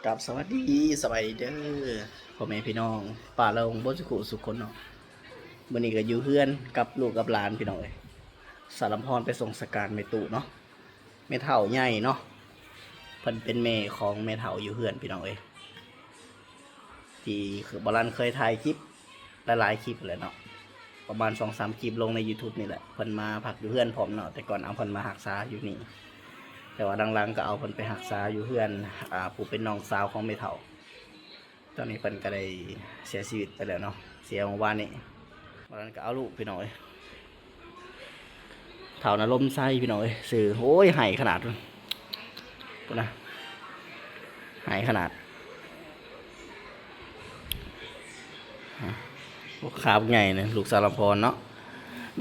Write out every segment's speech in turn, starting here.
ກັບສະຫວັດດີ ສະບາຍດີເດີ ພໍ່ແມ່ພີ່ນ້ອງປ້າລຸງເບິດສູ່ຜູ້ສູ່ຄົນເນາະ. ມື້ນີ້ກໍຢູ່ເຮືອນກັບລູກກັບຫຼານພີ່ນ້ອງເອີຍ. ສາວລຳພອນໄປສົ່ງສະການແມ່ຕູ້ເນາະ, ແມ່ເຖົ້າໃຫຍ່ເນາະ, ເພິ່ນເປັນແມ່ຂອງແມ່ເຖົ້າຢູ່ເຮືອນພີ່ນ້ອງເອີຍ. ທີ່ບ່າວລັນເຄີຍຖ່າຍຄລິບຫຼາຍໆຄລິບແຫຼະເນາະ, ປະມານສອງສາມຄລິບລົງໃນຢູທູບນີ້ແຫຼະ. ເພິ່ນມາພັກຢູ່ເຮືອນພ້ອມເນາະ, ແຕ່ກ່ອນເອົາເພິ່ນມາຮັກສາຢູ່ນີ້, ແຕ່ວ່າຫຼັງໆກໍເອົາເພິ່ນໄປຮັກສາຢູ່ເຮືອນ ອ່າ ຜູ້ເປັນນ້ອງສາວຂອງແມ່ເຖົ້າ. ຕອນນີ້ເພິ່ນກໍໄດ້ເສຍຊີວິດໄປແລ້ວເນາະ, ເສຍມື້ວານນີ້. ຕອນນັ້ນກໍເອົາລູກພີ່ນ້ອງເອີຍ. ເຖົ້ານະລົມໃສ່ພີ່ນ້ອງເອີຍ ຊື່. ໂອ້ຍ ໄຫ້ຂະໜາດ ພຸ້ນນະ, ໄຫ້ຂະໜາດ. ໂອ້ ຂາບັກໃຫຍ່ນະ ລູກສາວລຳພອນເນາະ,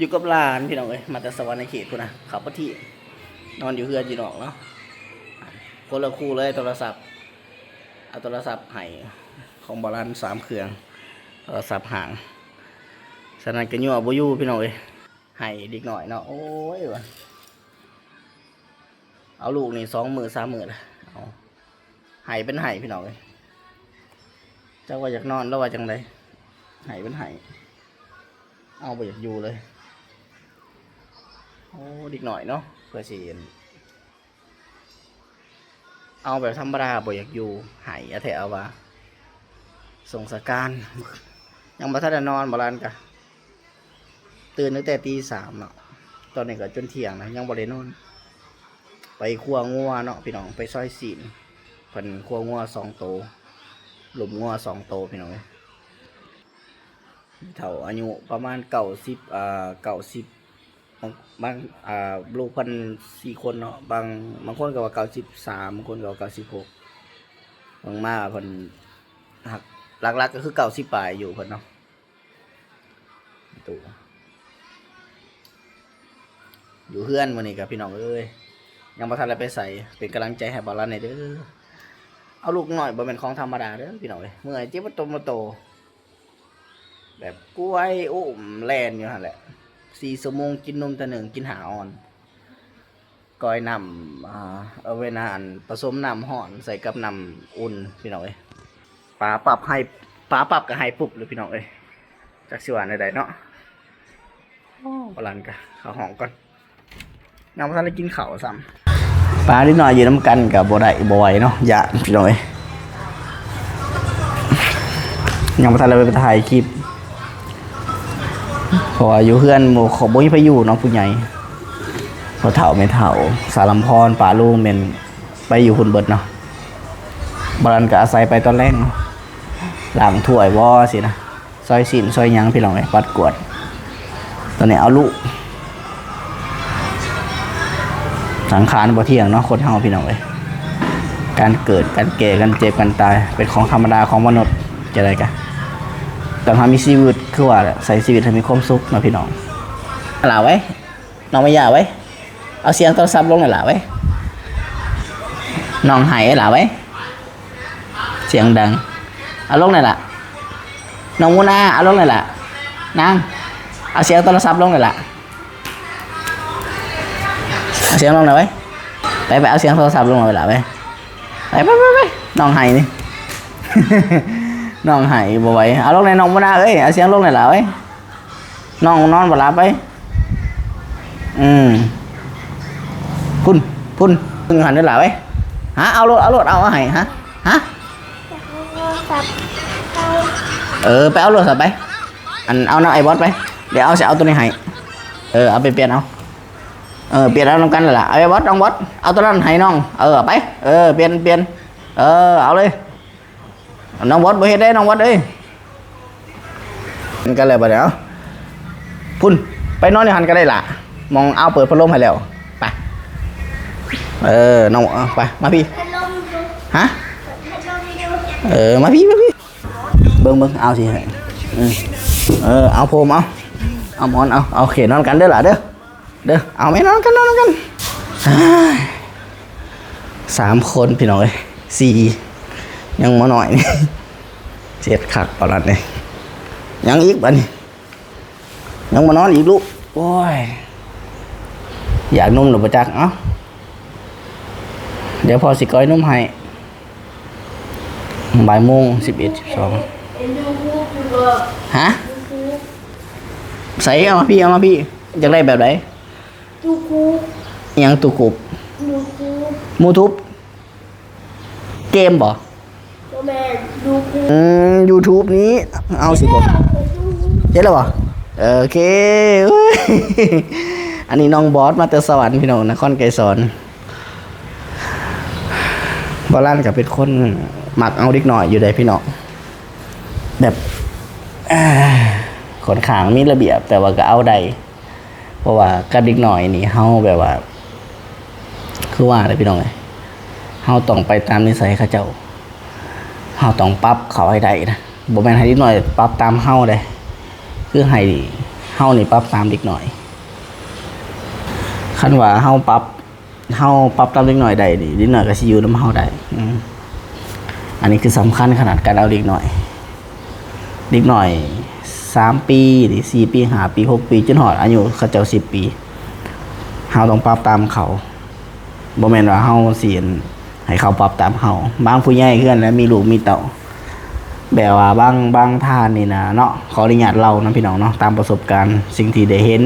ຢູ່ກັບຫຼານພີ່ນ້ອງເອີຍ. ມາແຕ່ສະຫວັນນະເຂດພຸ້ນນະ, ເຂົ້າປະທີ ນອນຢູ່ເຮືອນຢູ່ນອກເນາະ. ຄົນລະຄູ່ເລີຍ ໂທລະສັບ, ເອົາໂທລະສັບໃຫ້ຂອງບ່າວລັນສາມເຄື່ອງ, ໂທລະສັບຫ້າງ. ສະນັ້ນກໍຍົວະບໍ່ຢູ່ພີ່ນ້ອງເອີຍ. ໄຫ້ເດັກນ້ອຍເນາະ ໂອ້ຍວ່າ ເອົາລູກນີ້ສອງມື້ສາມມື້ລະ ເອົາ ໄຫ້ເປັນໄຫ້ພີ່ນ້ອງເອີຍ. ຈັກວ່າຢາກນອນ ຫຼືວ່າຈັ່ງໃດ, ໄຫ້ເປັນໄຫ້ ເອົາບໍ່ຢາກຢູ່ເລີຍ. ໂອ້ ເດັກນ້ອຍເນາະ ເພື່ອຊິ ເອົາແບບທຳມະດາບໍ່ຢາກຢູ່, ໄຫ້ອະແທ້ເອົາວ່າ. ສົງສາການ ຍັງບໍ່ທັນໄດ້ນອນ, ບ່າວລັນກະຕື່ນຕັ້ງແຕ່ຕີສາມເນາະ, ຕອນນີ້ກະຈົນທ່ຽງລະ ຍັງບໍ່ໄດ້ນອນ. ໄປຄົວງົວເນາະພີ່ນ້ອງ, ໄປຊອຍຊີ້ນ. ເພິ່ນຄົວງົວສອງໂຕ, ລົມງົວສອງໂຕພີ່ນ້ອງເອີຍ. ເຖົ້າອາຍຸປະມານເກົ້າສິບ ເອີ ເກົ້າສິບ ບາງ ບາງ ອ່າ ລູກເພິ່ນສີ່ຄົນເນາະ, ບາງ ບາງຄົນກໍວ່າເກົ້າສິບສາມ, ບາງຄົນກໍວ່າເກົ້າສິບຫົກ. ເບິ່ງມາເພິ່ນ ຫຼັກໆກໍຄືເກົ້າສິບປາຍອາຍຸເພິ່ນເນາະ. ຕູ້ ຢູ່ເຮືອນມື້ນີ້ກໍພີ່ນ້ອງເອີຍ ຍັງບໍ່ທັນໄດ້ໄປໃສ, ເປັນກຳລັງໃຈໃຫ້ບ່າວລັນແດ່ເດີ. ເອົາລູກນ້ອຍບໍ່ແມ່ນຂອງທຳມະດາເດີພີ່ນ້ອງເອີຍ, ເມື່ອຍເຈັບໝົດຕົວໝົດໂຕ. ແບບກວຍອຸ້ມແລ່ນຢູ່ຫັ້ນແຫຼະ ສີ່ຊົ່ວໂມງ, ກິນນົມເທື່ອໜຶ່ງ ກິນຫ້າອອນ. ກ່ອຍນ້ຳ ອ່າ ເອົາໄວ້ນາ ອັນ ປະສົມນ້ຳຮ້ອນໃສ່ກັບນ້ຳອຸ່ນພີ່ນ້ອງເອີຍ. ປາປັບໄຫ້ ປາປັບກໍໄຫ້ປຸບເລີຍພີ່ນ້ອງເອີຍ, ຈັກຊິວ່າແນວໃດເນາະ. ໂອ້ ບ່າວລັນກໍເຂົ້າຫ້ອງກ່ອນ. ຍັງບໍ່ທັນໄດ້ກິນເຂົ້າຊ້ຳ. ປາເດັກນ້ອຍຢູ່ນຳກັນກໍບໍ່ໄດ້ ບໍ່ໄຫວເນາະ, ຢ້ານພີ່ນ້ອງເອີຍ. ຍັງບໍ່ທັນໄດ້ໄປຖ່າຍຄລິບ ເພາະວ່າຢູ່ເຮືອນບໍ່ ບໍ່ມີໃຜຢູ່ເນາະ, ຜູ້ໃຫຍ່ ພໍ່ເຖົ້າແມ່ເຖົ້າ ສາວລຳພອນ ປ້າລຸງແມ່ນໄປຢູ່ພຸ້ນເບິດເນາະ. ບ່າວລັນກໍອາໄສໄປຕອນແລງເນາະ, ລ້າງຖ້ວຍບໍ່ຊີ້ນະ. ຊອຍຊີ້ນຊອຍຫຍັງພີ່ນ້ອງເອີຍ, ປັດກວາດ. ຕອນນີ້ເອົາລູກ ສັງຂານບໍ່ທ່ຽງເນາະ ຄົນເຮົາພີ່ນ້ອງເອີຍ. ການເກີດ ການແກ່ ການເຈັບ ການຕາຍ ເປັນຂອງທຳມະດາຂອງມະນຸດ. ຈະໄດ້ກະ ຕ້ອງໃຫ້ມີຊີວິດ ຄືວ່າແຫຼະ ໃຊ້ຊີວິດໃຫ້ມີຄວາມສຸກເນາະພີ່ນ້ອງ. ຫຼ້າເວີຍ ນ້ອງມາຢາເວີຍ ເອົາສຽງໂທລະສັບລົງໜ່ອຍຫຼ້າເວີຍ. ນ້ອງໄຫ້ຫຼ້າເວີຍ ສຽງດັງ. ເອົາລົງໜ່ອຍຫຼ້າ ນ້ອງມູນາ ເອົາລົງໜ່ອຍຫຼ້າ. ນາງ ເອົາສຽງໂທລະສັບລົງໜ່ອຍຫຼ້າ, ເອົາສຽງລົງໜ່ອຍເວີຍ. ໄປ ໄປເອົາສຽງໂທລະສັບລົງໜ່ອຍຫຼ້າເວີຍ. ໄປ ໄປ ໄປ ໄປ. ນ້ອງໄຫ້ນີ້ ນ້ອງໄຫ້ບໍ່ໄຫວ. ເອົາລົງແດ່ນ້ອງມູນາເອີຍ, ເອົາສຽງລົງໜ່ອຍຫຼ້າເວີຍ. ນ້ອງນອນບໍ່ຫຼັບໄປ. ອືມ ພຸ້ນ ພຸ້ນ ເບິ່ງຫັ້ນເດີຫຼ້າເວີຍ. ຫາ ເອົາໂລດ ເອົາໂລດ ເອົາ ເອົາໃຫ້ ຫາ ຫາ. ຢາກເອົາໂທລະສັບເຂົາ. ເອີ ໄປເອົາໂລດຊະໄປ. ອັນ ເອົານຳອ້າຍບອດໄປ. ດຽວເອົາ ຊິເອົາໂຕນີ້ໃຫ້. ເອີ ເອົາໄປປ່ຽນເອົາ. ເອີ ປ່ຽນເອົານຳກັນລະ. ອ້າຍບອດ ນ້ອງບອດ ເອົາໂຕນັ້ນໃຫ້ນ້ອງ. ເອີ ໄປ. ເອີ ປ່ຽນ ປ່ຽນ. ເອີ ເອົາເລີຍ. ນ້ອງບອດບໍ່ເຮັດເດ້ ນ້ອງບອດເອີຍ. ມັນກໍແລ້ວບັດນີ້ ເອົາ ພຸ້ນ ໄປນອນຢູ່ຫັ້ນກໍໄດ້ລະ ໝ່ອງອ້າວເປີດພັດລົມໃຫ້ແລ້ວ. ໄປ ເອີ ນ້ອງ ເອົາ ໄປ ມາພີ້. ພັດລົມຢູ່ ຮະ? ເປີດພັດລົມຢູ່. ເອີ ມາພີ້ ມາພີ້ ເບິ່ງ ເບິ່ງ ອ້າວຊິໃຫ້. ອືມ ເອີ ເອົາ ໂພມ ເອົາ ເອົາໝອນ ເອົາ ໂອເຄ ນອນກັນເດີຫຼະເດີ. ເດີ ເອົາແມ່ ນອນກັນ ນອນກັນ. ສາມຄົນພີ່ນ້ອງເອີຍ ສີ່ ຍັງໝໍນ້ອຍນີ້ ເຈັດຄັກປານນັ້ນເດ້. ຍັງອີກບັດນີ້ ຍັງບໍ່ນອນອີກລູກ. ໂອ້ຍ ຢາກນົມແລ້ວບໍ່ຈັກ. ເອົ້າ ດຽວພໍ່ຊິກ້ອຍນົມໃຫ້. ບ່າຍໂມງ ສິບເອັດ ສິບສອງ. ຮະ? ໃສ ເອົາມາພີ້ ເອົາມາພີ້. ຢາກໄດ້ແບບໃດ? ຕູ້ກຸບ. ອີຫຍັງຕູ້ກຸບ? ຢູທູບ. ຢູທູບ? ເກມບໍ? ບໍ່ແມ່ນ ຢູທູບ. ອືມ ຢູທູບນີ້ ເອົາຊິບໍ່? ເຮັດແລ້ວບໍ? ໂອເຄ. ອັນນີ້ນ້ອງບອດມາແຕ່ສະຫວັນ ພີ່ນ້ອງ ນະຄອນໄກສອນ. ບ່າວລັນກໍເປັນຄົນມັກເອົາເດັກນ້ອຍຢູ່ເດ້ ພີ່ນ້ອງ ແບບ ເອີ ຂ້ອນຂ້າງມີລະບຽບ ແຕ່ວ່າກໍເອົາໄດ້ ເພາະວ່າກັບເດັກນ້ອຍນີ້ ເຮົາແບບວ່າ ຄືວ່າແຫຼະ ພີ່ນ້ອງເອີຍ ເຮົາຕ້ອງໄປຕາມນິໄສເຂົາເຈົ້າ. ເຮົາຕ້ອງປັບເຂົາໃຫ້ໄດ້ນະ ບໍ່ແມ່ນໃຫ້ເດັກນ້ອຍປັບຕາມເຮົາເດ້ ຄືໃຫ້ເຮົານີ້ປັບຕາມເດັກນ້ອຍ. ຄັນວ່າເຮົາປັບ ເຮົາປັບຕາມເດັກນ້ອຍໄດ້ນີ້ ເດັກນ້ອຍກໍຊິຢູ່ນຳເຮົາໄດ້. ອືມ ອັນນີ້ຄືສຳຄັນຂະໜາດການເອົາເດັກນ້ອຍ. ເດັກນ້ອຍສາມປີ ນີ້ ສີ່ປີ ຫ້າປີ ຫົກປີ ຈົນຮອດອາຍຸເຂົາເຈົ້າສິບປີ ເຮົາຕ້ອງປັບຕາມເຂົາ. ບໍ່ແມ່ນວ່າເຮົາຊິໃຫ້ເຂົາປັບຕາມເຮົາ. ບາງຜູ້ໃຫຍ່ເຮືອນແລ້ວມີລູກມີເຕົ້າ ແບບວ່າບາງ ບາງທ່ານນີ້ນະເນາະ ຂໍອະນຸຍາດເລົ່ານຳ ພີ່ນ້ອງເນາະ ຕາມປະສົບການ ສິ່ງທີ່ໄດ້ເຫັນ.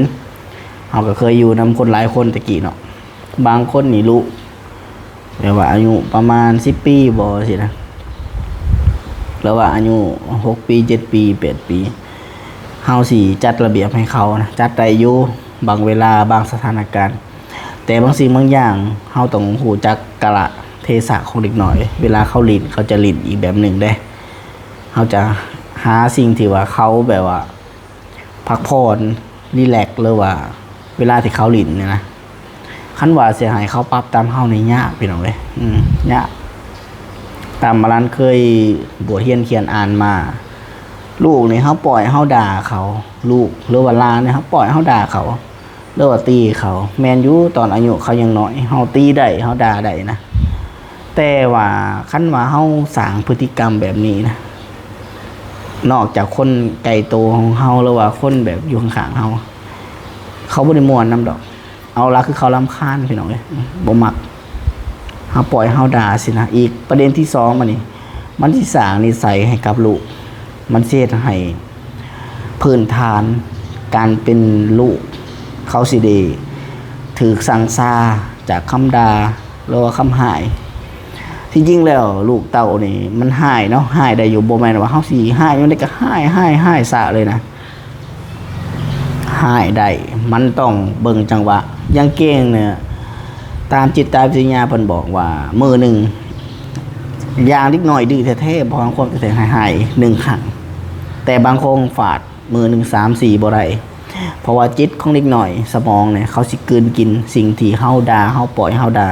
ເຮົາກໍເຄີຍຢູ່ນຳຄົນຫຼາຍຄົນແຕ່ກີ້ເນາະ. ບາງຄົນນີ້ລູກ ແບບວ່າອາຍຸປະມານສິບປີບໍ ຊີ້ນະ ຫຼືວ່າອາຍຸຫົກປີ ເຈັດປີ ແປດປີ ເຮົາຊິຈັດລະບຽບໃຫ້ເຂົານະ ຈັດໄດ້ຢູ່ ບາງເວລາ ບາງສະຖານະການ. ແຕ່ບາງສິ່ງບາງຢ່າງ ເຮົາຕ້ອງຮູ້ຈັກກາລະເທສະຂອງເດັກນ້ອຍ. ເວລາເຂົາຫຼິ້ນ ເຂົາຈະຫຼິ້ນອີກແບບໜຶ່ງເດ້. ເຮົາຈະຫາສິ່ງທີ່ວ່າເຂົາແບບວ່າ ພັກຜ່ອນ ຣີແລັກ ຫຼືວ່າເວລາທີ່ເຂົາຫຼິ້ນນີ້ນະ. ຄັນວ່າຊິໃຫ້ເຂົາປັບຕາມເຮົານີ້ຍາກ ພີ່ນ້ອງເອີຍ ອືມ ຍາກ. ຕາມມາລັນເຄີຍບວດຮຽນຂຽນອ່ານມາ ລູກນີ້ເຮົາປ່ອຍເຮົາດ່າເຂົາ ລູກ ຫຼືວ່າຫຼານນີ້ເຮົາປ່ອຍເຮົາດ່າເຂົາ ຫຼືວ່າຕີເຂົາ. ແມ່ນຢູ່ ຕອນອາຍຸເຂົາຍັງນ້ອຍ ເຮົາຕີໄດ້ ເຮົາດ່າໄດ້ນະ. ແຕ່ວ່າຄັນວ່າເຮົາສ້າງພຶດຕິກຳແບບນີ້ນະ ນອກຈາກຄົນໃກ້ໂຕຂອງເຮົາ ຫຼືວ່າຄົນແບບຢູ່ຂ້າງໆເຮົາ ເຂົາບໍ່ໄດ້ມ່ວນນຳດອກ. ເອົາລະ ຄືເຂົາລຳຄານ ພີ່ນ້ອງເອີຍ ບໍ່ມັກ ເຮົາປ່ອຍເຮົາດ່າຊີ້ນະ. ອີກປະເດັນທີສອງ ບາດນີ້ ມັນຊິສ້າງນິໄສໃຫ້ກັບລູກ ມັນຊິເຮັດໃຫ້ພື້ນຖານການເປັນລູກ ເຂົາຊິໄດ້ຖືກຊັງຊາຈາກຄຳດ່າ ຫຼືວ່າຄຳຮ້າຍ. ທີ່ຈິງແລ້ວລູກເຕົ້ານີ້ມັນຮ້າຍເນາະ ຮ້າຍໄດ້ຢູ່ ບໍ່ແມ່ນວ່າເຮົາຊິຮ້າຍຈັ່ງໃດກໍຮ້າຍ ຮ້າຍ ຮ້າຍຊະເລີຍນະ. ຮ້າຍໄດ້ ມັນຕ້ອງເບິ່ງຈັງຫວະ. ຢ່າງເກັ່ງເນຍ ຕາມຈິດຕະວິທະຍາເພິ່ນບອກວ່າ ມື້ໜຶ່ງ ຢ່າງເດັກນ້ອຍດື້ແທ້ໆ ບາງຄົນກໍແທ້ຮ້າຍໜຶ່ງຄັ້ງ ແຕ່ບາງຄົນຟາດມື້ໜຶ່ງສາມສີ່ບໍ່ໄດ້ ເພາະວ່າຈິດຂອງເດັກນ້ອຍ ສະໝອງເນຍ ເຂົາຊິກືນກິນສິ່ງທີ່ເຮົາດ່າ ເຮົາປ່ອຍເຮົາດ່າ.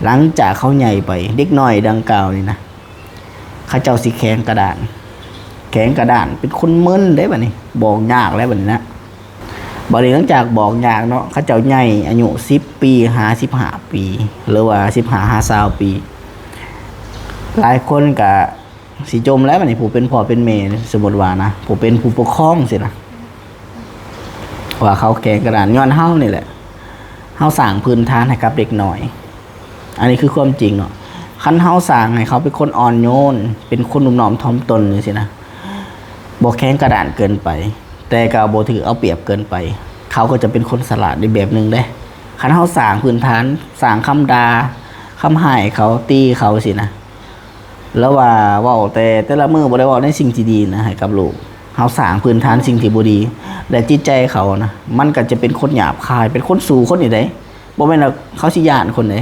ຫຼັງຈາກເຂົາໃຫຍ່ໄປ ເດັກນ້ອຍດັ່ງກ່າວນີ້ນະ ເຂົາເຈົ້າຊິແຂງກະດ້ານ ແຂງກະດ້ານ ເປັນຄົນມຶນເດ້ບາດນີ້ ບອກຍາກແລ້ວບາດນີ້ນະ. ບາດນີ້ຫຼັງຈາກບອກຍາກເນາະ ເຂົາເຈົ້າໃຫຍ່ອາຍຸສິບປີຫາສິບຫ້າປີ ຫຼືວ່າສິບຫ້າຫາຊາວປີ ຫຼາຍຄົນກະຊິຈົ່ມແລ້ວບາດນີ້ ຜູ້ເປັນພໍ່ເປັນແມ່ ສົມມຸດວ່ານະ ຜູ້ເປັນຜູ້ປົກຄອງຊີ້ນະ ວ່າເຂົາແຂງກະດ້ານຍ້ອນເຮົານີ້ແຫຼະ. ເຮົາສ້າງພື້ນຖານໃຫ້ກັບເດັກນ້ອຍ ອັນນີ້ຄືຄວາມຈິງເນາະ. ຄັນເຮົາສ້າງໃຫ້ເຂົາເປັນຄົນອ່ອນໂຍນ ເປັນຄົນນຸບນ້ອມຖ່ອມຕົນຈັ່ງຊີ້ນະ ບໍ່ແຂງກະດ້ານເກີນໄປ ແຕ່ກໍບໍ່ຖືກເອົາປຽບເກີນໄປ ເຂົາກໍຈະເປັນຄົນສະຫຼາດອີກແບບໜຶ່ງເດ້. ຄັນເຮົາສ້າງພື້ນຖານ ສ້າງຄຳດ່າ ຄຳຮ້າຍເຂົາ ຕີເຂົາຊີ້ນະ ຫຼືວ່າເວົ້າແຕ່ ແຕ່ລະມື້ບໍ່ໄດ້ເວົ້າໃນສິ່ງທີ່ດີນະໃຫ້ກັບລູກ ເຮົາສ້າງພື້ນຖານສິ່ງທີ່ບໍ່ດີ ແລະ ຈິດໃຈເຂົານະ ມັນກໍຈະເປັນຄົນຫຍາບຄາຍ ເປັນຄົນສູ້ຄົນນີ້ເດ້. ບໍ່ແມ່ນວ່າເຂົາຊິຢ້ານຄົນເດ້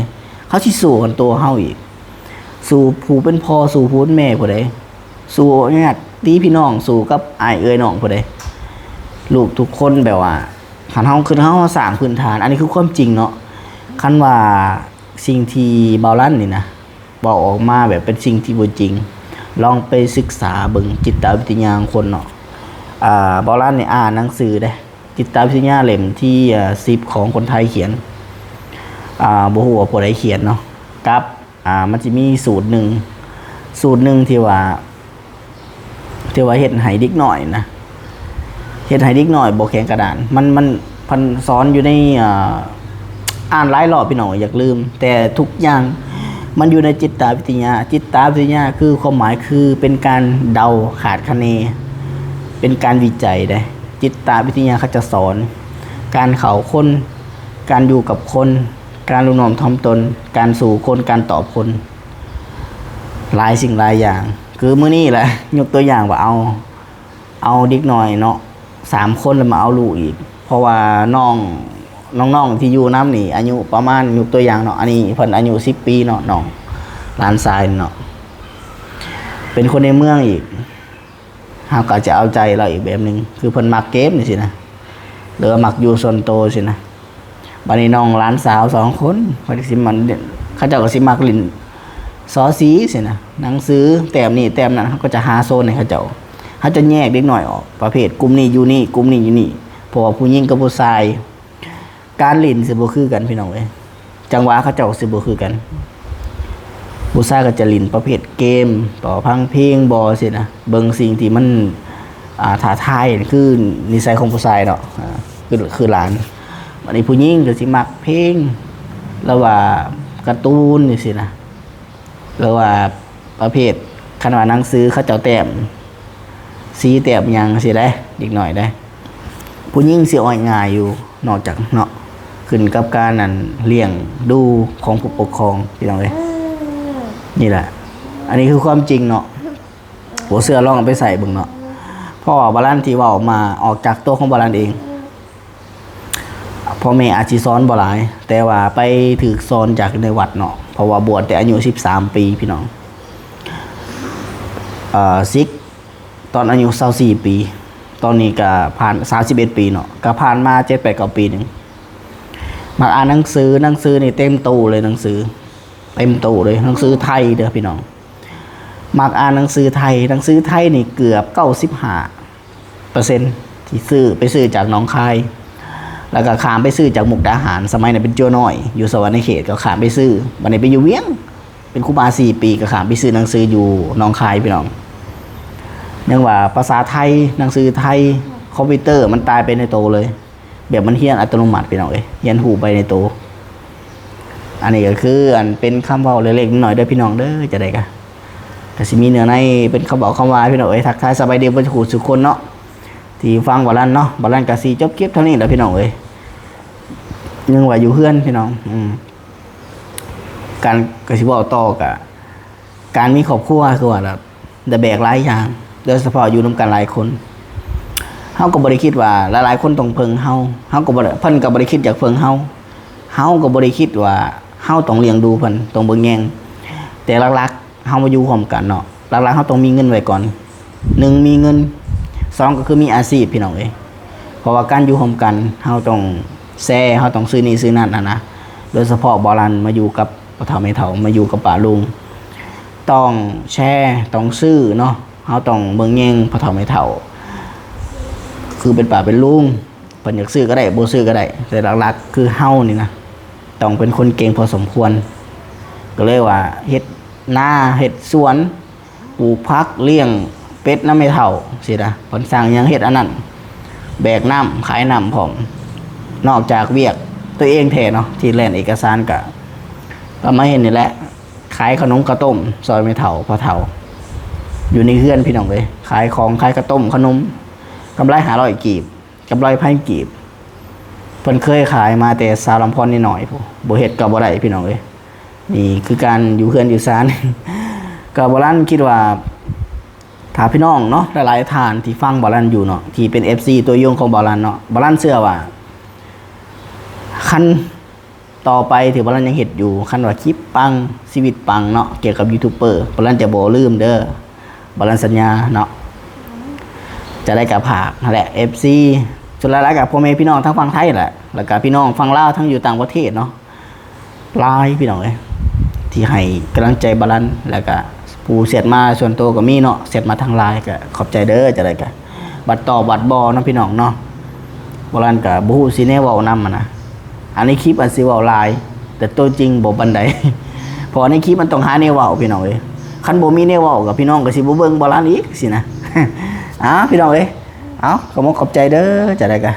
ເຂົາຊິສູ້ກັນໂຕເຮົາອີກ ສູ້ຜູ້ເປັນພໍ່ ສູ້ຜູ້ເປັນແມ່ຜູ້ໃດ ສູ້ຍາດຕິພີ່ນ້ອງ ສູ້ກັບອ້າຍເອື້ອຍນ້ອງຜູ້ໃດ. ລູກທຸກຄົນແບບວ່າ ຄັນເຮົາ ຄືເຮົາສ້າງພື້ນຖານ ອັນນີ້ຄືຄວາມຈິງເນາະ. ຄັນວ່າສິ່ງທີ່ບ່າວລັນນີ້ນະ ເວົ້າອອກມາແບບເປັນສິ່ງທີ່ບໍ່ຈິງ ລອງໄປສຶກສາເບິ່ງຈິດຕະວິທະຍາຂອງຄົນເນາະ. ອ່າ ບ່າວລັນນີ້ອ່ານໜັງສືເດ້ ຈິດຕະວິທະຍາເຫຼັ້ມທີ ເອີ ສິບຂອງຄົນໄທຂຽນ ອ່າ ບໍ່ຮູ້ວ່າຜູ້ໃດຂຽນເນາະ ກັບ ອ່າ ມັນຊິມີສູດໜຶ່ງ ສູດໜຶ່ງທີ່ວ່າ ທີ່ວ່າເຮັດໃຫ້ເດັກນ້ອຍນະ ເຮັດໃຫ້ເດັກນ້ອຍບໍ່ແຂງກະດ້ານ ມັນ ມັນ ເພິ່ນສອນຢູ່ໃນ ອ່າ ອ່ານຫຼາຍຮອບພີ່ນ້ອງ ຢາກລືມ ແຕ່ທຸກຢ່າງ ມັນຢູ່ໃນຈິດຕະວິທະຍາ. ຈິດຕະວິທະຍາຄືຄວາມໝາຍຄືເປັນການເດົາຄາດຄະເນ, ເປັນການວິໄຈເດ້. ຈິດຕະວິທະຍາເຂົາຈະສອນການເຂົ້າຄົນ, ການຢູ່ກັບຄົນ, ການນອບນ້ອມຖ່ອມຕົນ, ການສູ້ຄົນ, ການຕອບຄົນ, ຫຼາຍສິ່ງຫຼາຍຢ່າງ. ຄືມື້ນີ້ແຫຼະ ຍົກຕົວຢ່າງວ່າເອົາ ເອົາເດັກນ້ອຍເນາະ ສາມຄົນ ແລ້ວມາເອົາລູກອີກ ເພາະວ່ານ້ອງ ນ້ອງໆທີ່ຢູ່ນຳນີ້ອາຍຸປະມານ ຍົກຕົວຢ່າງເນາະ ອັນນີ້ເພິ່ນອາຍຸສິບປີເນາະ ນ້ອງຫຼານຊາຍເນາະ ເປັນຄົນໃນເມືອງອີກ ເຮົາກໍຈະເອົາໃຈລາວອີກແບບໜຶ່ງ ຄືເພິ່ນມັກເກມຈັ່ງຊີ້ນະ ຫຼືວ່າມັກຢູ່ສ່ວນໂຕຊີ້ນະ. ບາດນີ້ນ້ອງຫຼານສາວສອງຄົນ ເຂົາຊິມັກ ເຂົາເຈົ້າກໍຊິມັກຫຼິ້ນສໍຊີຊີ້ນະ ໜັງສືແຕ້ມນີ້ແຕ້ມນັ້ນ ເຮົາກໍຈະຫາໂຊນໃຫ້ເຂົາເຈົ້າ. ເຮົາຈະແຍກເດັກນ້ອຍອອກ ປະເພດກຸ່ມນີ້ຢູ່ນີ້ ກຸ່ມນີ້ຢູ່ນີ້ ເພາະວ່າຜູ້ຍິງກັບຜູ້ຊາຍ ການຫຼິ້ນຊິບໍ່ຄືກັນພີ່ນ້ອງເອີຍ ຈັງຫວະເຂົາເຈົ້າຊິບໍ່ຄືກັນ. ຜູ້ຊາຍກໍຈະຫຼິ້ນປະເພດເກມ ຕໍ່ຟັງເພງບໍຊີ້ນະ ເບິ່ງສິ່ງທີ່ມັນ ອ່າ ທ້າທາຍ ຄືນິໄສຂອງຜູ້ຊາຍເນາະ ອ່າ ຄື ຄືຫຼານ. ບາດນີ້ຜູ້ຍິງກໍຊິມັກເພງ ຫຼືວ່າກາຕູນຈັ່ງຊີ້ນະ ຫຼືວ່າປະເພດ ຄັນວ່າໜັງສືເຂົາເຈົ້າແຕ້ມສີແຕ້ມຫຍັງຊີ້ໄດ໋ ເດັກນ້ອຍໄດ໋. ຜູ້ຍິງຊິອ້ອຍງ່າຍຢູ່ ນອກຈາກເນາະ ຂຶ້ນກັບການ ອັນ ລ້ຽງດູຂອງຜູ້ປົກຄອງ ພີ່ນ້ອງເອີຍ. ນີ້ແຫຼະ ອັນນີ້ຄືຄວາມຈິງເນາະ ບໍ່ເຊື່ອລອງເອົາໄປໃຊ້ເບິ່ງເນາະ ເພາະວ່າບາລັນທີ່ເວົ້າມາອອກຈາກຕົວຂອງບາລັນເອງ. ພໍ່ແມ່ອາດຊິສອນບໍ່ຫຼາຍ ແຕ່ວ່າໄປຖືກສອນຈາກໃນວັດເນາະ ເພາະວ່າບວດແຕ່ອາຍຸສິບສາມປີພີ່ນ້ອງ ເອີ ສິກຕອນອາຍຸຊາວສີ່ປີ ຕອນນີ້ກະຜ່ານສາມສິບເອັດປີເນາະ ກະຜ່ານມາເຈັດ ແປດ ເກົ້າປີໜຶ່ງ. ມັກອ່ານໜັງສື ໜັງສືນີ້ເຕັມຕູ້ເລີຍ ໜັງສືເຕັມຕູ້ເລີຍ ໜັງສືໄທເດີພີ່ນ້ອງ. ມັກອ່ານໜັງສືໄທ ໜັງສືໄທນີ້ເກືອບເກົ້າສິບຫ້າເປີເຊັນທີ່ຊື້ ໄປຊື້ຈາກໜອງຄາຍ ແລ້ວກໍຂ້າມໄປຊື້ຈາກມຸກດາຫານ ສະໄໝນັ້ນເປັນຈົວນ້ອຍ ຢູ່ສະຫວັນນະເຂດ ກໍຂ້າມໄປຊື້. ບັດນີ້ໄປຢູ່ວຽງ ເປັນຄູບາສີ່ປີ ກໍຂ້າມໄປຊື້ໜັງສືຢູ່ໜອງຄາຍພີ່ນ້ອງ. ຍັງວ່າພາສາໄທ ໜັງສືໄທ ຄອມພິວເຕີ ມັນຕາຍໄປໃນໂຕເລີຍ. ແບບມັນຮຽນອັດຕະໂນມັດພີ່ນ້ອງເອີຍ ຮຽນຮູ້ໄປໃນໂຕ. ອັນນີ້ກໍຄືອັນເປັນຄຳເວົ້າເລັກໆນ້ອຍໆເດີພີ່ນ້ອງເດີ. ຈັ່ງໃດກໍ ກໍຊິມີເນື້ອໃນເປັນຄຳເວົ້າຄຳວ່າພີ່ນ້ອງເອີຍ. ທັກທາຍສະບາຍດີເບິດທຸກຜູ້ທຸກຄົນເນາະ ທີ່ຟັງບາລັນເນາະ. ບາລັນກໍຊິຈົບຄລິບເທົ່ານີ້ແຫຼະພີ່ນ້ອງເອີຍ. ຍັງວ່າຢູ່ເຮືອນພີ່ນ້ອງ ອືມ ການ ກໍຊິເວົ້າຕໍ່ ກະ ການມີຄອບຄົວຄືວ່າລະ ໄດ້ແບກຫຼາຍຢ່າງ ໂດຍສະເພາະຢູ່ນຳກັນຫຼາຍຄົນ. ເຮົາກໍບໍ່ໄດ້ຄິດວ່າຫຼາຍໆຄົນຕ້ອງເພິ່ງເຮົາ ເຮົາກໍບໍ່ໄດ້ ເພິ່ນກໍບໍ່ໄດ້ຄິດຢາກເພິ່ງເຮົາ ເຮົາກໍບໍ່ໄດ້ຄິດວ່າເຮົາຕ້ອງລ້ຽງດູເພິ່ນ ຕ້ອງເບິ່ງແຍງ. ແຕ່ຫຼັກໆ ເຮົາມາຢູ່ຮ່ວມກັນເນາະ ຫຼັກໆ ເຮົາຕ້ອງມີເງິນໄວ້ກ່ອນ. ໜຶ່ງ ມີເງິນ ສອງ ກໍຄືມີອາຊີບພີ່ນ້ອງເອີຍ. ເພາະວ່າການຢູ່ຮ່ວມກັນ ເຮົາຕ້ອງແຊ ເຮົາຕ້ອງຊື້ນີ້ຊື້ນັ້ນຫັ້ນນະ. ໂດຍສະເພາະບາລັນມາຢູ່ກັບພໍ່ເຖົ້າແມ່ເຖົ້າ ມາຢູ່ກັບປ້າລຸງ ຕ້ອງແຊ ຕ້ອງຊື້ເນາະ. ເຮົາຕ້ອງເບິ່ງແຍງພໍ່ເຖົ້າແມ່ເຖົ້າ ຄືເປັນປ້າເປັນລຸງ ເພິ່ນຢາກຊື້ກໍໄດ້ ບໍ່ຊື້ກໍໄດ້ ແຕ່ຫຼັກໆ ຄືເຮົານີ້ນະ ຕ້ອງເປັນຄົນເກັ່ງພໍສົມຄວນ. ກໍເລີຍວ່າເຮັດນາ ເຮັດສວນ ປູກຜັກ ລ້ຽງເປັດນຳແມ່ເຖົ້າຊີ້ນະ. ເພິ່ນສັ່ງຫຍັງເຮັດອັນນັ້ນ ແບກນ້ຳ ຂາຍນ້ຳພ້ອມ. ນອກຈາກວຽກຕົວເອງແທ້ເນາະ ທີ່ແລ່ນເອກະສານ ກະ ກໍມາເຮັດນີ້ແຫຼະ ຂາຍຂະໜົມເຂົ້າຕົ້ມຊ່ອຍແມ່ເຖົ້າພໍ່ເຖົ້າ ຢູ່ໃນເຮືອນພີ່ນ້ອງເອີຍ. ຂາຍຂອງ ຂາຍເຂົ້າຕົ້ມຂະໜົມ ກຳໄລຫ້າຮ້ອຍກີບ ກຳໄລພັນກີບ. ເພິ່ນເຄີຍຂາຍມາແຕ່ສາວລຳພອນນ້ອຍໆ ພຸ້ນ ບໍ່ເຮັດກໍບໍ່ໄດ້ພີ່ນ້ອງເອີຍ. ນີ້ຄືການຢູ່ເຮືອນຢູ່ຊານ. ກໍບາລັນຄິດວ່າ ຖ້າພີ່ນ້ອງເນາະ ຫຼາຍໆທ່ານທີ່ຟັງບາລັນຢູ່ເນາະ ທີ່ເປັນເອັຟຊີຕັວຍົງຂອງບາລັນເນາະ ບາລັນເຊື່ອວ່າ ຄັນຕໍ່ໄປທີ່ບາລັນຍັງເຮັດຢູ່ ຄັນວ່າຄລິບປັງ ຊີວິດປັງເນາະ ກ່ຽວກັບຢູທູບເບີ ບາລັນຈະບໍ່ລືມເດີ. ບາລັນສັນຍາເນາະ ຈະໄດ້ກະຝາກຫັ້ນແຫຼະ ເອັຟຊີ ສ່ວນຫຼາຍໆ ກະພໍ່ແມ່ພີ່ນ້ອງທາງຝັ່ງໄທແຫຼະ ແລ້ວກະພີ່ນ້ອງຝັ່ງລາວ ທັງຢູ່ຕ່າງປະເທດເນາະ ຫຼາຍພີ່ນ້ອງເອີຍ ທີ່ໃຫ້ກຳລັງໃຈບາລັນ ແລ້ວກະຜູ້ແຊັດມາສ່ວນໂຕກໍມີເນາະ ແຊັດມາທາງລາຍ ກະຂອບໃຈເດີ. ຈັ່ງໃດກະ ບັດຕອບບັດບໍ່ເນາະພີ່ນ້ອງເນາະ. ບາລັນກະບໍ່ຮູ້ຊິແນວເວົ້ານຳຫັ້ນນະ ອັນໃນຄລິບອາດຊິເວົ້າຫຼາຍ ແຕ່ໂຕຈິງບໍ່ປານໃດ ເພາະວ່າໃນຄລິບມັນຕ້ອງຫາແນວເວົ້າພີ່ນ້ອງເອີຍ. ຄັນບໍ່ມີແນວເວົ້າກໍພີ່ນ້ອງກໍຊິບໍ່ເບິ່ງບາລັນອີກຊີ້ນະ. ອ້າ ພີ່ນ້ອງເອີຍ ເອົາ ຂອບອົກຂອບໃຈເດີ. ຈັ່ງໃດກະ